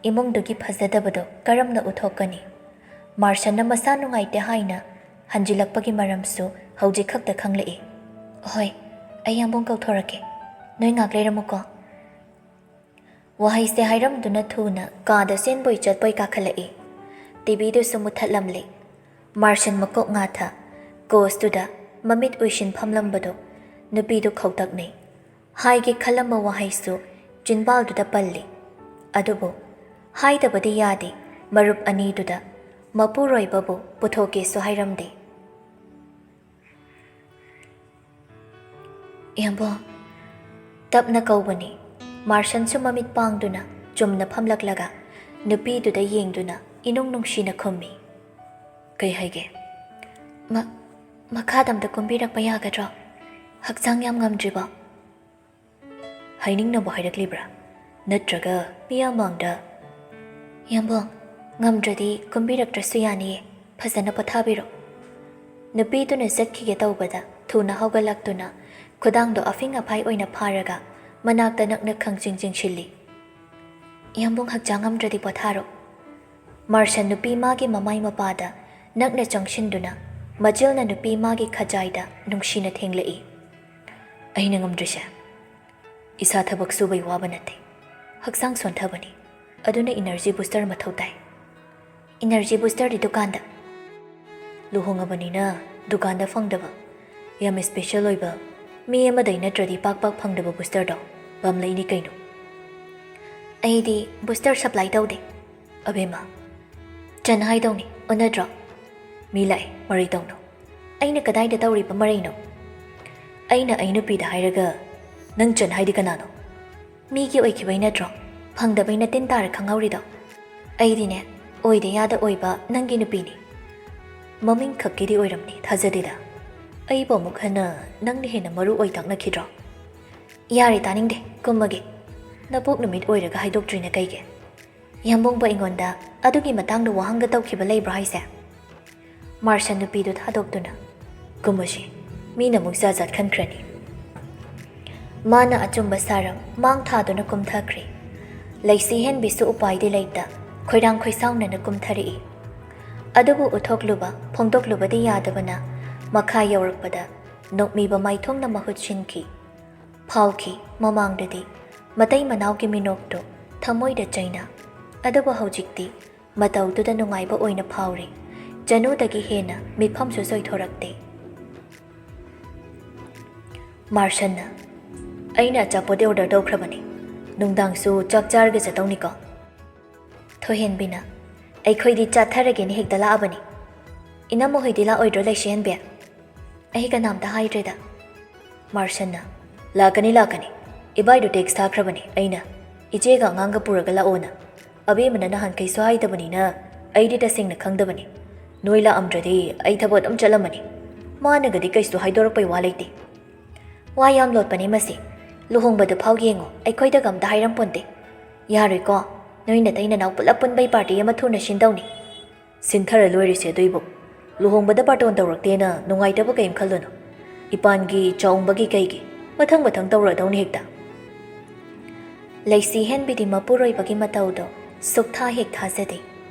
ꯏꯃꯨꯡꯗꯨꯒꯤ ꯐꯖꯗꯕꯗꯣ ꯀꯔꯝꯅ ꯎꯠꯊꯣꯛꯀꯅꯤ? ꯃꯥꯔꯁꯟꯅ ꯃꯁꯥ ꯅꯨꯡꯉꯥꯏꯇꯦ ꯍꯥꯏꯅ ꯍꯟꯖꯤꯜꯂꯛꯄꯒꯤ ꯃꯔꯝꯁꯨ ꯍꯧꯖꯤꯛ ꯈꯛꯇ ꯈꯪꯂꯛꯏ꯫ "ꯍꯣꯏ, ꯑꯩ ꯌꯥꯝꯕꯨꯡ ꯀꯧꯊꯣꯔꯛꯀꯦ꯫ ꯅꯣꯏ ꯉꯥꯛ ꯂꯩꯔꯝꯃꯨꯀꯣ꯫" ꯋꯥꯍꯩꯁꯦ ꯍꯥꯏꯔꯝꯗꯨꯅ ꯊꯨꯅ ꯀꯥꯗ ꯆꯦꯟꯕꯣꯏ ꯆꯠꯄꯣꯏ ꯀꯥꯈꯠꯂꯛꯏ꯫ ꯇꯤꯚꯤꯗꯨꯁꯨ ꯃꯨꯠꯊꯠꯂꯝꯂꯦ꯫ ꯃꯥꯔꯁꯟ ꯃꯀꯣꯛ ꯉꯥꯊ ꯀꯣꯁꯇꯨꯗ ꯃꯃꯤꯠ ꯎꯏꯁꯤꯟ ꯐꯝꯂꯝꯕꯗꯨ ꯅꯨꯄꯤꯗꯨ ꯈꯧꯇꯛꯅꯩ꯫ ꯍꯥꯏꯒꯦ ꯈꯜꯂꯝꯕ ꯋꯥꯍꯩꯁꯨ ꯆꯤꯟꯕꯥꯜꯗꯨꯗ ꯄꯜꯂꯤ꯫ ꯑꯗꯨꯕꯨ ꯍꯥꯏꯗꯕꯗꯤ ꯌꯥꯗꯦ, ꯃꯔꯨꯞ ꯑꯅꯤꯗꯨꯗ ꯃꯄꯨꯔꯣꯏꯕꯕꯨ ꯄꯨꯊꯣꯛꯀꯦꯁꯨ ꯍꯥꯏꯔꯝꯗꯦ꯫ "ꯏꯌꯥꯝꯕ꯫" ꯇꯞꯅ ꯀꯧꯕꯅꯤ꯫ ꯃꯥꯔꯁꯟꯁꯨ ꯃꯃꯤꯠ ꯄꯥꯡꯗꯨꯅ ꯆꯨꯝꯅ ꯐꯝꯂꯛꯂꯒ ꯅꯨꯄꯤꯗꯨꯗ ꯌꯦꯡꯗꯨꯅ ꯏꯅꯨꯡ ꯅꯨꯡꯁꯤꯅ ꯈꯨꯝꯃꯤ꯫ "ꯀꯩ ꯍꯥꯏꯒꯦ?" "ꯃ-, ꯃꯈꯥꯗ ꯑꯝꯇ ꯀꯨꯝꯕꯤꯔꯛꯄ ꯌꯥꯒꯗ꯭ꯔꯣ? ꯍꯛꯆꯥꯡ ꯌꯥꯝ ꯉꯝꯗ꯭ꯔꯤꯕꯣ?" "ꯍꯥꯏꯅꯤꯡꯅꯕ ꯍꯥꯏꯔꯛꯂꯤꯕ꯭ꯔꯥ? ꯅꯠꯇ꯭ꯔꯒ ꯃꯤꯌꯥꯝ ꯃꯥꯡꯗ?" "ꯏꯌꯥꯝꯕ, ꯉꯝꯗ꯭ꯔꯗꯤ ꯀꯨꯝꯕꯤꯔꯛꯇ꯭ꯔꯁꯨ ꯌꯥꯅꯤꯌꯦ, ꯐꯖꯅ ꯄꯣꯊꯥꯕꯤꯔꯣ꯫" ꯅꯨꯄꯤꯗꯨꯅ ꯆꯠꯈꯤꯒꯦ ꯇꯧꯕꯗ ꯊꯨꯅ ꯍꯧꯒꯠꯂꯛꯇꯨꯅ ꯈꯨꯗꯥꯡꯗꯣ ꯑꯐꯤꯡ ꯑꯐꯥꯏ ꯑꯣꯏꯅ ꯐꯥꯔꯒ ꯃꯅꯥꯛꯇ ꯅꯛꯅ ꯈꯪꯆꯤꯡ ꯆꯤꯡꯁꯤꯜꯂꯤ꯫ "ꯏꯌꯥꯝꯕꯨꯡ ꯍꯛꯆꯥꯡ ꯉꯝꯗ꯭ꯔꯗꯤ ꯄꯣꯊꯥꯔꯣ꯫" ꯃꯥꯔꯁꯟ ꯅꯨꯄꯤ ꯃꯥꯒꯤ ꯃꯃꯥꯏ ꯃꯄꯥꯗ ꯅꯛꯅ ꯆꯪꯁꯤꯟꯗꯨꯅ ꯃꯖꯤꯜꯅ ꯅꯨꯄꯤ ꯃꯥꯒꯤ ꯈꯖꯥꯏꯗ ꯅꯨꯡꯁꯤꯅ ꯊꯦꯡꯂꯛꯏ꯫ "ꯑꯩꯅ ꯉꯝꯗ꯭ꯔꯤꯁꯦ, ꯏꯁꯥ ꯊꯕꯛ ꯁꯨꯕꯩ ꯋꯥꯕ ꯅꯠꯇꯦ, ꯍꯛꯆꯥꯡ ꯁꯣꯟꯊꯕꯅꯤ꯫ ꯑꯗꯨꯅ ꯏꯅꯔꯖꯤ ꯕꯨꯁꯇꯔ ꯃꯊꯧ ꯇꯥꯏ꯫" "ꯏꯅꯔꯖꯤ ꯕꯨꯁꯇꯔꯗꯤ ꯗꯨꯀꯥꯟꯗ?" "ꯂꯨꯍꯣꯡꯉꯕꯅꯤꯅ ꯗꯨꯀꯥꯟꯗ ꯐꯪꯗꯕ, ꯌꯥꯝ ꯏꯁꯄꯦꯁꯦꯜ ꯑꯣꯏꯕ, ꯃꯤ ꯑꯃꯗꯩ ꯅꯠꯇ꯭ꯔꯗꯤ ꯄꯥꯛ ꯄꯥꯛ ꯐꯪꯗꯕ ꯕꯨꯁꯇꯔꯗꯣ ꯄꯥꯝꯂꯛꯏꯅꯤ ꯀꯩꯅꯣ꯫" "ꯑꯩꯗꯤ ꯕꯨꯁꯇꯔ ꯁꯄ꯭ꯂꯥꯏ ꯇꯧꯗꯦ꯫" "ꯑꯕꯦꯝꯃ, ꯆꯟ ꯍꯥꯏꯗꯧꯅꯤ, ꯑꯣꯟꯅꯗ꯭ꯔꯣ?" "ꯃꯤ ꯂꯥꯛꯑꯦ, ꯃꯔꯩ ꯇꯧꯅꯨ꯫" "ꯑꯩꯅ ꯀꯗꯥꯏꯗ ꯇꯧꯔꯤꯕ ꯃꯔꯩꯅꯣ?" "ꯑꯩꯅ ꯑꯩ ꯅꯨꯄꯤꯗ ꯍꯥꯏꯔꯒ ꯅꯪ ꯆꯟ ꯍꯥꯏꯗꯤ ꯀꯅꯥꯅꯣ? ꯃꯤꯒꯤ ꯑꯣꯏꯈꯤꯕꯩ ꯅꯠꯇ꯭ꯔꯣ ꯐꯪꯗꯕꯩ ꯅꯇꯤꯟ ꯇꯥꯔ ꯈꯪꯍꯧꯔꯤꯗꯣ? ꯑꯩꯗꯤꯅꯦ, ꯑꯣꯏꯗ ꯌꯥꯗ ꯑꯣꯏꯕ ꯅꯪꯒꯤ ꯅꯨꯄꯤꯅꯤ꯫ ꯃꯃꯤꯡ ꯈꯛꯀꯤꯗꯤ ꯑꯣꯏꯔꯝꯅꯤ, ꯊꯥꯖꯗꯦꯗ꯫ ꯑꯩꯕꯨ ꯑꯃꯨꯛ ꯍꯟꯅ ꯅꯪꯅ ꯍꯦꯟꯅ ꯃꯔꯨ ꯑꯣꯏ ꯇꯥꯛꯅꯈꯤꯗ꯭ꯔꯣ?" "ꯌꯥꯔꯦ, ꯇꯥꯅꯤꯡꯗꯦ, ꯀꯨꯝꯃꯒꯦ꯫ ꯅꯄꯣꯛ ꯅꯨꯃꯤꯠ ꯑꯣꯏꯔꯒ ꯍꯥꯏꯗꯣꯛꯇ꯭ꯔꯤꯅ ꯀꯩꯒꯤ?" "ꯌꯥꯝꯕꯨꯡꯕ ꯑꯩꯉꯣꯟꯗ ꯑꯗꯨꯒꯤ ꯃꯇꯥꯡꯗ ꯋꯥꯍꯪꯒ ꯇꯧꯈꯤꯕ ꯂꯩꯕ꯭ꯔꯣ ꯍꯥꯏꯁꯦ?" ꯃꯥꯔꯁꯟ ꯅꯨꯄꯤꯗꯨ ꯊꯥꯗꯣꯛꯇꯨꯅ, "ꯀꯨꯝꯃꯁꯤ, ꯃꯤꯅ ꯑꯃꯨꯛ ꯖꯥꯠ ꯖꯥꯠ ꯈꯟꯈ꯭ꯔꯅꯤ꯫" ꯃꯥꯅ ꯑꯆꯨꯝꯕ ꯁꯥꯔꯝ ꯃꯥꯡ ꯊꯥꯗꯨꯅ ꯀꯨꯝꯊꯈ꯭ꯔꯦ꯫ ꯂꯩꯁꯤ ꯍꯦꯟꯕꯤꯁꯨ ꯎꯄꯥꯏꯗꯤ ꯂꯩꯇ ꯈꯣꯏꯔꯥꯡ ꯈꯣꯏꯁꯥꯎꯅꯅ ꯀꯨꯝꯊꯔꯛꯏ꯫ ꯑꯗꯨꯕꯨ ꯎꯠꯊꯣꯛꯂꯨꯕ ꯐꯣꯡꯗꯣꯛꯂꯨꯕꯗꯤ ꯌꯥꯗꯕꯅ ꯃꯈꯥ ꯌꯧꯔꯛꯄꯗ ꯅꯣꯛꯃꯤꯕ ꯃꯥꯏꯊꯣꯡꯅ ꯃꯍꯨꯠ ꯁꯤꯟꯈꯤ꯫ ꯐꯥꯎꯈꯤ ꯃꯃꯥꯡꯗꯗꯤ ꯃꯇꯩ ꯃꯅꯥꯎꯒꯤ ꯃꯤꯅꯣꯛꯇꯨ ꯊꯃꯣꯏꯗ ꯆꯩꯅ, ꯑꯗꯨꯕꯨ ꯍꯧꯖꯤꯛꯇꯤ ꯃꯇꯧꯗꯨꯗ ꯅꯨꯡꯉꯥꯏꯕ ꯑꯣꯏꯅ ꯐꯥꯎꯔꯤ꯫ ꯆꯅꯨꯗꯒꯤ ꯍꯦꯟꯅ ꯃꯤꯠꯐꯝꯁꯨ ꯆꯣꯏꯊꯣꯔꯛꯇꯦ꯫ ꯃꯥꯔꯁꯟꯅ, "ꯑꯩꯅ ꯑꯆꯥꯄꯣꯠ ꯑꯣꯔꯗꯔ ꯇꯧꯈ꯭ꯔꯕꯅꯤ꯫ ꯅꯨꯡꯗꯥꯡꯁꯨ ꯆꯥꯛ ꯆꯥꯔꯒ ꯆꯠꯇꯧꯅꯤꯀꯣ?" ꯊꯣꯏꯍꯦꯟꯕꯤꯅ, "ꯑꯩꯈꯣꯏꯗꯤ ꯆꯥꯊꯔꯒꯦꯅ ꯍꯦꯛꯇ ꯂꯥꯛꯑꯕꯅꯤ꯫ ꯏꯅꯝꯃ ꯍꯣꯏꯗꯤ ꯂꯥꯛꯑꯣꯏꯗ꯭ꯔꯣ, ꯂꯩꯁꯤꯍꯦꯟꯕꯤ?" "ꯑꯩ ꯀꯅꯥꯝꯇ ꯍꯥꯏꯗ꯭ꯔꯦꯗ꯫" ꯃꯥꯔꯁꯟꯅ, "ꯂꯥꯛꯀꯅꯤ, ꯂꯥꯛꯀꯅꯤ꯫ ꯏꯕꯥꯏꯗꯨ ꯇꯦꯛꯁ ꯊꯥꯈ꯭ꯔꯕꯅꯤ ꯑꯩꯅ, ꯏꯆꯦꯒ ꯑꯉꯥꯡꯒ ꯄꯨꯔꯒ ꯂꯥꯛꯑꯣꯅ꯫ ꯑꯕꯦꯝꯃꯅ ꯅꯍꯥꯟꯈꯩꯁꯨ ꯍꯥꯏꯗꯕꯅꯤꯅ ꯑꯩꯗꯤ ꯇꯁꯦꯡꯅ ꯈꯪꯗꯕꯅꯤ꯫ ꯅꯣꯏ ꯂꯥꯛꯑꯝꯗ꯭ꯔꯗꯤ ꯑꯩ ꯊꯕꯛ ꯑꯗꯨꯝ ꯆꯠꯂꯝꯃꯅꯤ꯫ ꯃꯥꯅꯒꯗꯤ ꯀꯩꯁꯨ ꯍꯥꯏꯗꯣꯔꯛꯄꯩ ꯋꯥ ꯂꯩꯇꯦ꯫" "ꯋꯥ ꯌꯥꯝ ꯂꯣꯠꯄꯅꯦ ꯃꯁꯤ꯫ ꯂꯨꯍꯣꯡꯕꯗꯨ ꯐꯥꯎ ꯌꯦꯡꯉꯣ, ꯑꯩꯈꯣꯏꯗꯒ ꯑꯝꯇ ꯍꯥꯏꯔꯝꯄꯣꯟꯇꯦ꯫ ꯌꯥꯔꯣꯏꯀꯣ, ꯅꯣꯏ ꯅꯇꯩ ꯅꯅꯥꯎ ꯄꯨꯂꯞ ꯄꯨꯟꯕꯩ ꯄꯥꯔꯇꯤ ꯑꯃ ꯊꯨꯅ ꯁꯤꯟꯗꯧꯅꯤ꯫" "ꯁꯤꯟꯊꯔ ꯂꯣꯏꯔꯦꯁꯦ ꯑꯗꯨꯏꯕꯨ꯫ ꯂꯨꯍꯣꯡꯕꯗ ꯕꯥꯔꯇꯣꯟ ꯇꯧꯔꯛꯇꯦꯅ ꯅꯨꯡꯉꯥꯏꯇꯕ ꯀꯩꯝ ꯈꯜꯂꯨꯅꯨ꯫ ꯏꯄꯥꯟꯒꯤ, ꯆꯥꯎꯝꯕꯒꯤ ꯀꯩꯒꯤ ꯃꯊꯪ ꯃꯊꯪ ꯇꯧꯔꯛꯑꯗꯧꯅꯤ ꯍꯦꯛꯇ꯫" ꯂꯩꯁꯤ ꯍꯦꯟꯕꯤꯗꯤ ꯃꯄꯨꯔꯣꯏꯕꯒꯤ ꯃꯇꯧꯗꯣ ꯁꯨꯛꯊꯥ ꯍꯦꯛ ꯊꯥꯖꯗꯦ꯫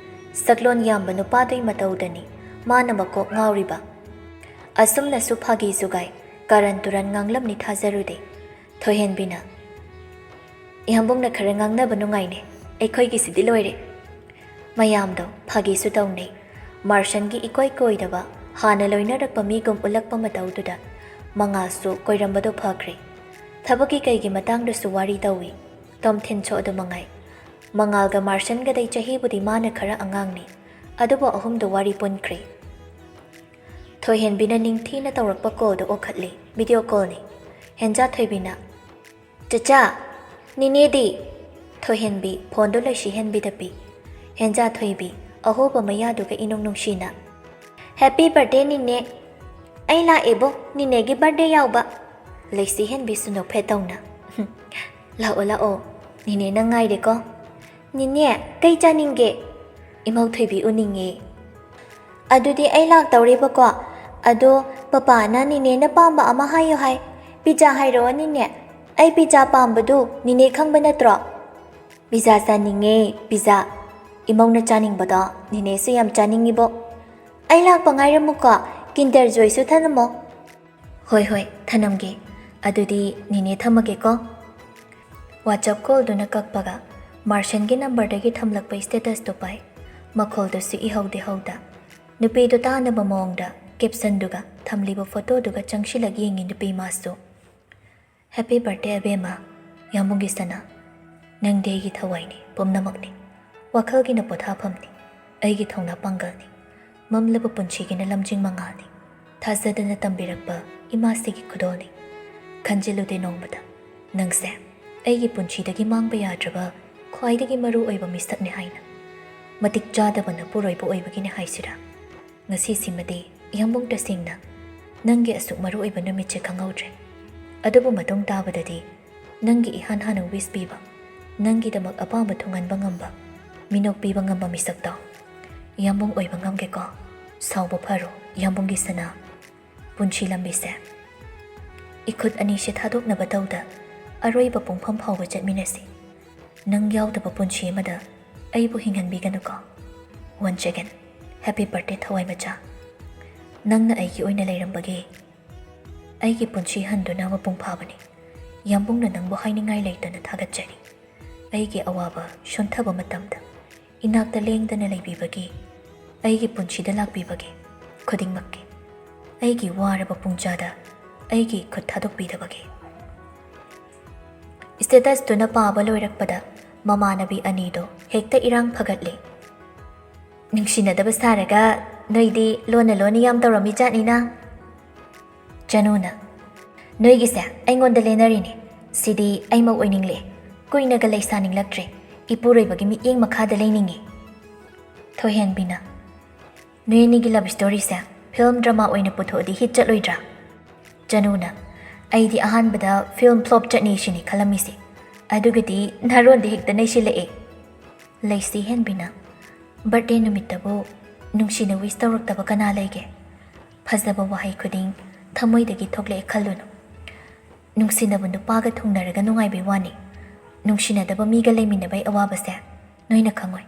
ꯁꯛꯂꯣꯟ ꯌꯥꯝꯕ ꯅꯨꯄꯥꯗꯨꯒꯤ ꯃꯇꯧꯗꯅꯤ ꯃꯥꯅ ꯃꯀꯣꯛ ꯉꯥꯎꯔꯤꯕ꯫ ꯑꯁꯨꯝꯅꯁꯨ ꯐꯥꯒꯤ ꯖꯨꯒꯥꯏ, ꯀꯥꯔꯟ ꯇꯨꯔꯟ ꯉꯥꯡꯂꯝꯅꯤ ꯊꯥꯖꯔꯨꯗꯦ꯫ ꯊꯣꯏꯍꯦꯟꯕꯤꯅ, "ꯏꯌꯥꯝꯕꯨꯡꯅ ꯈꯔ ꯉꯥꯡꯅꯕ ꯅꯨꯡꯉꯥꯏꯅꯦ, ꯑꯩꯈꯣꯏꯒꯤꯁꯤꯗꯤ ꯂꯣꯏꯔꯦ"꯫ ꯃꯌꯥꯝꯗꯣ ꯐꯥꯒꯤꯁꯨ ꯇꯧꯅꯩ꯫ ꯃꯥꯔꯁꯟꯒꯤ ꯏꯀꯣꯏ ꯀꯣꯏꯗꯕ, ꯍꯥꯟꯅ ꯂꯣꯏꯅꯔꯛꯄ ꯃꯤꯒꯨꯝ ꯎꯠꯂꯛꯄ ꯃꯇꯧꯗꯨꯗ ꯃꯉꯥꯜꯁꯨ ꯀꯣꯏꯔꯝꯕꯗꯣ ꯐꯈ꯭ꯔꯦ꯫ ꯊꯕꯛꯀꯤ ꯀꯩꯒꯤ ꯃꯇꯥꯡꯗꯁꯨ ꯋꯥꯔꯤ ꯇꯧꯏ꯫ ꯇꯣꯝꯊꯤꯟꯁꯨ ꯑꯗꯨ ꯃꯉꯥꯏ꯫ ꯃꯉꯥꯜꯒ ꯃꯥꯔꯁꯟꯒꯗꯩ ꯆꯍꯤꯕꯨꯗꯤ ꯃꯥꯅ ꯈꯔ ꯑꯉꯥꯡꯅꯤ, ꯑꯗꯨꯕꯨ ꯑꯍꯨꯝꯗꯣ ꯋꯥꯔꯤ ꯄꯨꯟꯈ꯭ꯔꯦ꯫ ꯊꯣꯏꯍꯦꯟꯕꯤꯅ ꯅꯤꯡꯊꯤꯅ ꯇꯧꯔꯛꯄ ꯀꯣꯜꯗꯣ ꯑꯣꯛꯈꯠꯂꯤ꯫ ꯚꯤꯗꯤꯑꯣ ꯀꯣꯜꯅꯤ꯫ ꯍꯦꯟꯖꯥ ꯊꯣꯏꯕꯤꯅ, "ꯆꯆꯥ, ꯅꯤꯅꯦꯗꯤ?" ꯊꯣꯏꯍꯦꯟꯕꯤ ꯐꯣꯟꯗꯣ ꯂꯩꯁꯤꯍꯦꯟꯕꯤꯗ ꯄꯤ꯫ ꯍꯦꯟꯖꯥ ꯊꯣꯏꯕꯤ ꯑꯍꯣꯕ ꯃꯌꯥꯗꯨꯒ ꯏꯅꯨꯡ ꯅꯨꯡꯁꯤꯅ, "ꯍꯦꯄꯤ ꯕꯥꯔꯗꯦ ꯅꯤꯅꯦ꯫ ꯑꯩ ꯂꯥꯛꯑꯦꯕꯣ ꯅꯤꯅꯦꯒꯤ ꯕꯥꯔꯗꯦ ꯌꯥꯎꯕ"꯫ ꯂꯩꯁꯤꯍꯦꯟꯕꯤꯁꯨ ꯅꯣꯛꯐꯦꯠ ꯇꯧꯅ, "ꯂꯥꯛꯑꯣ ꯂꯥꯛꯑꯣ, ꯅꯤꯅꯦ ꯅꯪ ꯉꯥꯏꯔꯦꯀꯣ꯫ ꯅꯤꯅꯦ, ꯀꯩ ꯆꯥꯅꯤꯡꯒꯦ?" "ꯏꯃꯧ ꯊꯣꯏꯕꯤ ꯎꯅꯤꯡꯉꯦ"꯫ "ꯑꯗꯨꯗꯤ ꯑꯩ ꯂꯥꯛꯇꯧꯔꯦꯕꯀꯣ꯫ ꯑꯗꯣ ꯄꯄꯥꯅ ꯅꯤꯅꯦꯅ ꯄꯥꯝꯕ ꯑꯃ ꯍꯥꯏꯌꯨ ꯍꯥꯏ꯫ ꯄꯤꯖꯥ ꯍꯥꯏꯔꯛꯑꯣ ꯅꯤꯅꯦ꯫ ꯑꯩ ꯄꯤꯖꯥ ꯄꯥꯝꯕꯗꯨ ꯅꯤꯅꯦ ꯈꯪꯕ ꯅꯠꯇ꯭ꯔꯣ?" "ꯄꯤꯖꯥ ꯆꯥꯅꯤꯡꯉꯦ, ꯄꯤꯖꯥ꯫ ꯏꯃꯧꯅ ꯆꯥꯅꯤꯡꯕꯗꯣ ꯅꯤꯅꯦꯁꯨ ꯌꯥꯝ ꯆꯥꯅꯤꯡꯉꯤꯕꯣ꯫ ꯑꯩ ꯂꯥꯛꯄ ꯉꯥꯏꯔꯝꯃꯨꯀꯣ꯫ ꯀꯤꯟꯗꯔ ꯖꯣꯏꯁꯨ ꯊꯅꯝꯃꯣ"꯫ "ꯍꯣꯏ ꯍꯣꯏ, ꯊꯅꯝꯒꯦ꯫ ꯑꯗꯨꯗꯤ ꯅꯤꯅꯦ ꯊꯝꯃꯒꯦꯀꯣ"꯫ ꯋꯥꯆꯞ ꯀꯣꯜꯗꯨꯅ ꯀꯛꯄꯒ ꯃꯥꯔꯁꯟꯒꯤ ꯅꯝꯕꯔꯗꯒꯤ ꯊꯝꯂꯛꯄ ꯁ꯭ꯇꯦꯇꯁꯇꯨ ꯄꯥꯏ꯫ ꯃꯈꯣꯜꯗꯨꯁꯨ ꯏꯍꯧꯗꯦ ꯍꯧꯗ꯫ ꯅꯨꯄꯤꯗꯨ ꯇꯥꯅꯕ ꯃꯑꯣꯡꯗ ꯀꯦꯞꯁꯟꯗꯨꯒ ꯊꯝꯂꯤꯕ ꯐꯣꯇꯣꯗꯨꯒ ꯆꯪꯁꯤꯜꯂꯛ ꯌꯦꯡꯉꯤ ꯅꯨꯄꯤ ꯃꯥꯁꯨ꯫ "ꯍꯦꯄꯤ ꯕꯥꯔꯗꯦ ꯑꯕꯦꯝꯃ, ꯌꯥꯝꯕꯨꯡꯒꯤ ꯁꯅꯥ꯫ ꯅꯪꯗꯤ ꯑꯩꯒꯤ ꯊꯋꯥꯏꯅꯤ, ꯄꯨꯝꯅꯃꯛꯅꯤ꯫ ꯋꯥꯈꯜꯒꯤꯅ ꯄꯣꯊꯥꯐꯝꯅꯤ, ꯑꯩꯒꯤ ꯊꯧꯅꯥ ꯄꯥꯡꯒꯜꯅꯤ꯫ ꯃꯝꯂꯕ ꯄꯨꯟꯁꯤꯒꯤꯅ ꯂꯝꯖꯤꯡ ꯃꯉꯥꯜꯅꯤ꯫ ꯊꯥꯖꯗꯅ ꯇꯝꯕꯤꯔꯛꯄ ꯏꯃꯥꯁꯤꯒꯤ ꯈꯨꯗꯣꯜꯅꯤ꯫ ꯈꯟꯖꯤꯜꯂꯨꯗꯦ ꯅꯣꯡꯃꯇ ꯅꯪꯁꯦ ꯑꯩꯒꯤ ꯄꯨꯟꯁꯤꯗꯒꯤ ꯃꯥꯡꯕ ꯌꯥꯗ꯭ꯔꯕ ꯈ꯭ꯋꯥꯏꯗꯒꯤ ꯃꯔꯨ ꯑꯣꯏꯕ ꯃꯤꯁꯛꯅꯤ ꯍꯥꯏꯅ꯫ ꯃꯇꯤꯛ ꯆꯥꯗꯕ ꯅꯄꯨꯔꯣꯏꯕ ꯑꯣꯏꯕꯒꯤꯅꯤ ꯍꯥꯏꯁꯤꯔꯥ? ꯉꯁꯤꯁꯤꯃꯗꯤ ꯌꯥꯝꯕꯨꯡ ꯇꯁꯦꯡꯅ ꯅꯪꯒꯤ ꯑꯁꯨꯛ ꯃꯔꯨ ꯑꯣꯏꯕ ꯅꯨꯃꯤꯠꯁꯦ ꯈꯪꯍꯧꯗ꯭ꯔꯦ꯫ ꯑꯗꯨꯕꯨ ꯃꯇꯨꯡ ꯇꯥꯕꯗꯗꯤ ꯅꯪꯒꯤ ꯏꯍꯥꯟ ꯍꯥꯟꯅ ꯋꯤꯁ ꯄꯤꯕ, ꯅꯪꯒꯤꯗꯃꯛ ꯑꯄꯥꯝꯕ ꯊꯨꯡꯍꯟꯕ ꯉꯝꯕ, ꯃꯤꯅꯣꯛ ꯄꯤꯕ ꯉꯝꯕ ꯃꯤꯁꯛꯇꯣ ꯌꯥꯝꯕꯨꯡ ꯑꯣꯏꯕ ꯉꯝꯒꯦꯀꯣ꯫ ꯁꯥꯎꯕ ꯐꯔꯣ, ꯌꯥꯝꯕꯨꯡꯒꯤ ꯁꯅꯥ꯫ ꯄꯨꯟꯁꯤ ꯂꯝꯕꯤꯁꯦ ꯏꯈꯨꯠ ꯑꯅꯤꯁꯦ ꯊꯥꯗꯣꯛꯅꯕ ꯇꯧꯗ ꯑꯔꯣꯏꯕ ꯄꯨꯡꯐꯝ ꯐꯥꯎꯕ ꯆꯠꯃꯤꯟꯅꯁꯤ꯫ ꯅꯪ ꯌꯥꯎꯗꯕ ꯄꯨꯟꯁꯤ ꯑꯃꯗ ꯑꯩꯕꯨ ꯍꯤꯡꯍꯟꯕꯤꯒꯅꯨꯀꯣ"꯫ Once again, happy birthday, ꯊꯋꯥꯏ ꯃꯆꯥ꯫ ꯅꯪꯅ ꯑꯩꯒꯤ ꯑꯣꯏꯅ ꯂꯩꯔꯝꯕꯒꯤ ꯑꯩꯒꯤ ꯄꯨꯟꯁꯤ ꯍꯟꯗꯨꯅ ꯃꯄꯨꯡ ꯐꯥꯕꯅꯤ꯫ ꯌꯥꯝꯕꯨꯡꯅ ꯅꯪꯕꯨ ꯍꯥꯏꯅꯤꯡꯉꯥꯏ ꯂꯩꯇꯅ ꯊꯥꯒꯠꯆꯔꯤ꯫ ꯑꯩꯒꯤ ꯑꯋꯥꯕ ꯁꯣꯟꯊꯕ ꯃꯇꯝꯗ ꯏꯅꯥꯛꯇ ꯂꯦꯡꯗꯅ ꯂꯩꯕꯤꯕꯒꯤ, ꯑꯩꯒꯤ ꯄꯨꯟꯁꯤꯗ ꯂꯥꯛꯄꯤꯕꯒꯤ ꯈꯨꯗꯤꯡꯃꯛꯀꯤ, ꯑꯩꯒꯤ ꯋꯥꯔꯕ ꯄꯨꯡꯖꯥꯗ ꯑꯩꯒꯤ ꯈꯨꯠ ꯊꯥꯗꯣꯛꯄꯤꯗꯕꯒꯤ꯫ Statusꯇꯨꯅ ꯄꯥꯕ ꯂꯣꯏꯔꯛꯄꯗ ꯃꯃꯥꯟꯅꯕꯤ ꯑꯅꯤꯗꯣ ꯍꯦꯛꯇ ꯏꯔꯥꯡ ꯐꯒꯠꯂꯦ꯫ "ꯅꯨꯡꯁꯤꯅꯗꯕ ꯁꯥꯔꯒ ꯅꯣꯏꯗꯤ ꯂꯣꯟꯅ ꯂꯣꯟꯅ ꯌꯥꯝ ꯇꯧꯔꯝꯃꯤ ꯖꯥꯠꯅꯤꯅ꯫" ꯆꯅꯨꯅ, "ꯅꯣꯏꯒꯤꯁꯦ ꯑꯩꯉꯣꯟꯗ ꯂꯦꯟꯅꯔꯤꯅꯦ꯫ ꯁꯤꯗꯤ ꯑꯩꯃꯛ ꯑꯣꯏꯅꯤꯡꯂꯦ꯫ ꯀꯨꯏꯅꯒ ꯂꯩꯁꯥꯅꯤꯡꯂꯛꯇ꯭ꯔꯦ꯫ ꯏꯄꯨꯔꯣꯏꯕꯒꯤ ꯃꯤꯠꯌꯦꯡ ꯃꯈꯥꯗ ꯂꯩꯅꯤꯡꯉꯤ꯫" ꯊꯣꯏꯍꯦꯟꯕꯤꯅ, "ꯅꯣꯏ ꯑꯅꯤꯒꯤ love storyꯁꯦ film drama ꯑꯣꯏꯅ ꯄꯨꯊꯣꯛꯑꯗꯤ hit ꯆꯠꯂꯣꯏꯗ꯭ꯔꯥ?" ꯆꯅꯨꯅ, "ꯑꯩꯗꯤ ꯑꯍꯥꯟꯕꯗ film flop ꯆꯠꯅꯤ ꯁꯤꯅꯤ ꯈꯜꯂꯝꯃꯤꯁꯦ, ꯑꯗꯨꯒꯗꯤ ꯅꯔꯣꯟꯗꯤ ꯍꯦꯛꯇ ꯅꯩꯁꯤꯜꯂꯛꯑꯦ꯫" ꯂꯩꯁꯤ ꯍꯦꯟꯕꯤꯅ, "Birthday ꯅꯨꯃꯤꯠꯇꯕꯨ ꯅꯨꯡꯁꯤꯅ wish ꯇꯧꯔꯛꯇꯕ ꯀꯅꯥ ꯂꯩꯒꯦ? ꯐꯖꯕ ꯋꯥꯍꯩ ꯈꯨꯗꯤꯡ ꯊꯃꯣꯏꯗꯒꯤ ꯊꯣꯛꯂꯛꯑꯦ ꯈꯜꯂꯨꯅꯨ꯫ ꯅꯨꯡꯁꯤꯅꯕ ꯅꯨꯄꯥꯒ ꯊꯨꯡꯅꯔꯒ ꯅꯨꯡꯉꯥꯏꯕꯩ ꯋꯥꯅꯤ꯫ ꯅꯨꯡꯁꯤꯅꯗꯕ ꯃꯤꯒ ꯂꯩꯃꯤꯟꯅꯕꯩ ꯑꯋꯥꯕꯁꯦ ꯅꯣꯏꯅ ꯈꯪꯉꯣꯏ꯫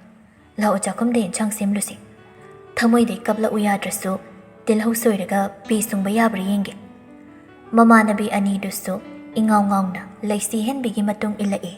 ꯂꯥꯛꯑꯣ, ꯆꯥꯛꯈꯨꯝꯗ ꯏꯟꯁꯥꯡ ꯁꯦꯝꯂꯨꯁꯤ꯫ ꯊꯃꯣꯏꯗꯩ ꯀꯞꯂꯛꯎ ꯌꯥꯗ꯭ꯔꯁꯨ, ꯇꯤꯜꯍꯧ ꯁꯣꯏꯔꯒ ꯄꯤ ꯁꯨꯡꯕ ꯌꯥꯕ꯭ꯔꯥ ꯌꯦꯡꯒꯦ꯫" ꯃꯃꯥꯟꯅꯕꯤ ꯑꯅꯤꯗꯨꯁꯨ ꯏꯉꯥꯎ ꯉꯥꯎꯅ ꯂꯩꯁꯤ ꯍꯦꯟꯕꯤꯒꯤ ꯃꯇꯨꯡ ꯏꯜꯂꯛꯏ꯫